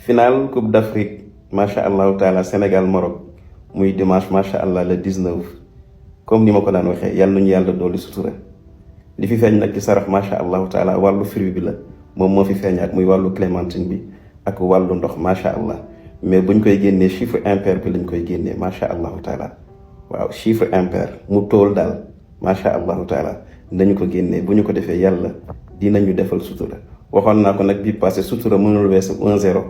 final coupe d'Afrique macha allahu taala Sénégal Maroc muy dimanche macha allah le 19 comme ni ma ko daan waxee yàlla nañu yàlla dolli sutura li fi feeñ nag ci sarax macha allahu taala wàllu fruit bi la moom moo fi feeñaat muy wàllu clémentine bi ak wàllu ndox macha allah mais buñ koy génnee chiffre impair bi lañ koy génnee macha allahu taala waaw chiffre impair mu tool daal macha allahu taala nañu ko génnee bu ñu ko defee yàlla dinañu defal sutura waxoon naa ko nag bii passé sutura mënul weesu 1-0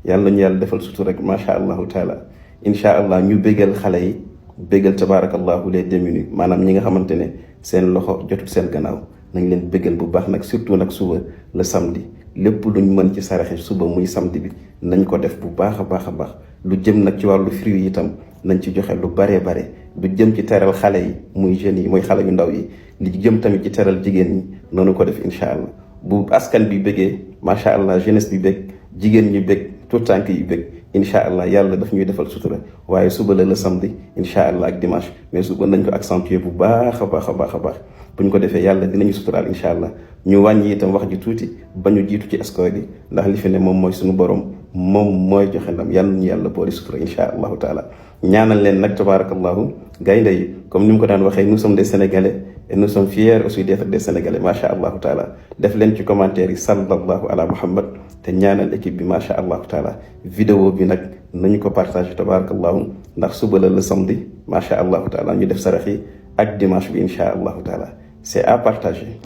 yàlla ñu yàlla defal sutura rek macha allahu taala incha allah ñu bégal xale yi bégal tabaarakallahu les démunis maanaam ñi nga xamante ne seen loxo jotul seen gannaaw nañ leen bégal bu baax nag surtout nag suba le samedi lépp luñ mën ci saraxe suba muy samedi bi nañ ko def bu baax a baax a baax lu jëm nag ci wàllu fruit yi itam nañ ci joxe lu baree bare lu jëm ci teral xale yi muy jeunes yi muy xale yu ndaw yi li jëm tamit ci teral jigéen ñi noonu ko def incha allah bu askan bi bëggee macha allah jeunesse bi bëgg jigéen ñi bëgg tout tànk yi bëgg incha allah yàlla daf ñuy defal sutura waaye suba la samedi incha allah ak dimanche mais suba nañ ko accentuer bu baax a baax a baax a baax bu ñu ko defee yàlla dinañu suturaal incha allah ñu wàññi itam wax ji tuuti ba ñu jiitu ci score bi ndax li fi ne moom mooy suñu borom moom mooy joxe ndam yàlla ñu yàlla boole sutura incha allahu taala ñaanal leen nag tabarakallahu gaynde yi comme ni mu ko daan waxee nous sommes des sénégalais et nous sommes fiers aussi d'être des sénégalais macha allahu taala def leen ci commentaire yi sallallahu ala muhammad te ñaanal équipe bi macha allahu taala vidéo bi nag nañu ko partagé tabarakallahu ndax suba la samedi macha allahu taala ñu def sarax yi ak dimanche bi incha allahu taala c'est à partager.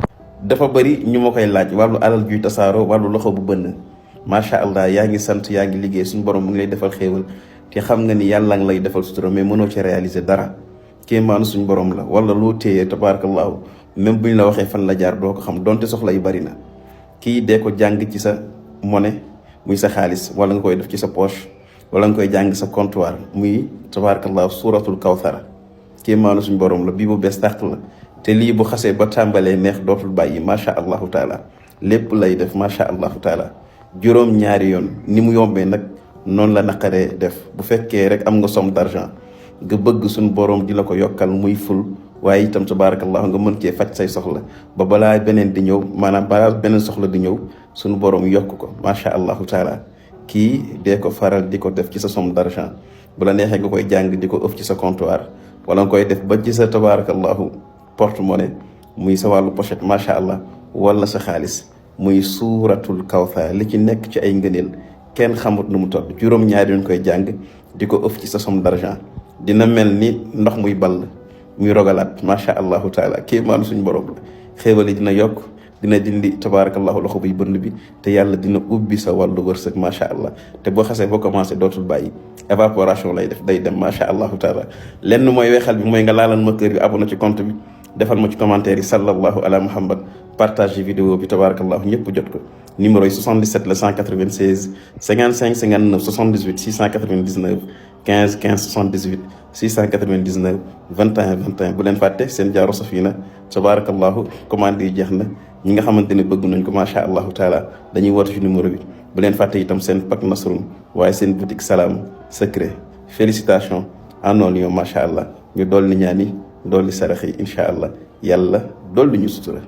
dafa bëri ñu ma koy laaj wàllu alal juy tasaaro wàllu loxo bu bënn macha allah yaa ngi sant yaa ngi liggéey suñu borom mu ngi lay defal xéewal te xam nga ni yàlla ngi lay defal sutura mais mënoo ci réaliser dara kéemaanu suñu borom la wala loo téye tabarakallahu même bu ñu la waxee fan la jaar doo ko xam donte soxla yu bari na kii dee ko jàng ci sa monnaie muy sa xaalis wala nga koy def ci sa poche wala nga koy jàng sa comptoir muy tabarakallahu suratul kawthara kéemaanu suñu borom la bii bu bees tàq la te lii bu xasee ba tàmbalee neex dootul bàyyi macha allahu taala lépp lay def macha allahu taala juróom ñaari yoon ni mu yombee nag noonu la naqaree def bu fekkee rek am nga somme d'argent nga bëgg suñu borom di la ko yokkal muy ful waaye itam tabarakallahu nga mën cee faj say soxla ba balaa beneen di ñëw maanaam balaa beneen soxla di ñëw suñu borom yokk ko macha allahu taala kii dee ko faral di ko def ci sa somme d'argent bu la neexee nga koy jàng di ko ëf ci sa comptoir wala nga koy def ba ci sa tabarakallahu porte-monnaie muy sa wàllu pochette macha allah wala sa xaalis muy suuratul kawthar li ci nekk ci ay ngëneel kenn xamut nu mu toll juróom-ñaari yoon koy jàng di ko ëf ci sa somme d'argent dina mel ni ndox muy ball muy rogalaat macha allahu taala kii maanu suñu borom la xéewal yi dina yokk dina dindi tabarakallahu loxo buy bënn bi te yàlla dina ubbi sa wàllu wërsëg macha allah te boo xasee boo commencé dootul bàyyi évaporation lay def day dem macha allahu taala lenn mooy weexal bi mooy nga laalal ma kër bi abonné ci compte bi defal ma ci commentaire yi sallallahu ala muhammad partage vidéo bi tabarakallahu ñëpp jot ko numéro yi 77 la 196 55 59 78 699 15 15 78 699 21 21 bu leen fàtte seen jaaro safina tabarakallahu commande yi jeex na ñi nga xamante ne bëgg nañ ko macha allahu taala dañuy woote ci numéro bi bu leen fàtte itam seen pak nasrum waaye seen boutique salam secret félicitations en un lion macha allah ñu dolli ñaani dolli sarax yi incha allah yàlla dolli ñu sutura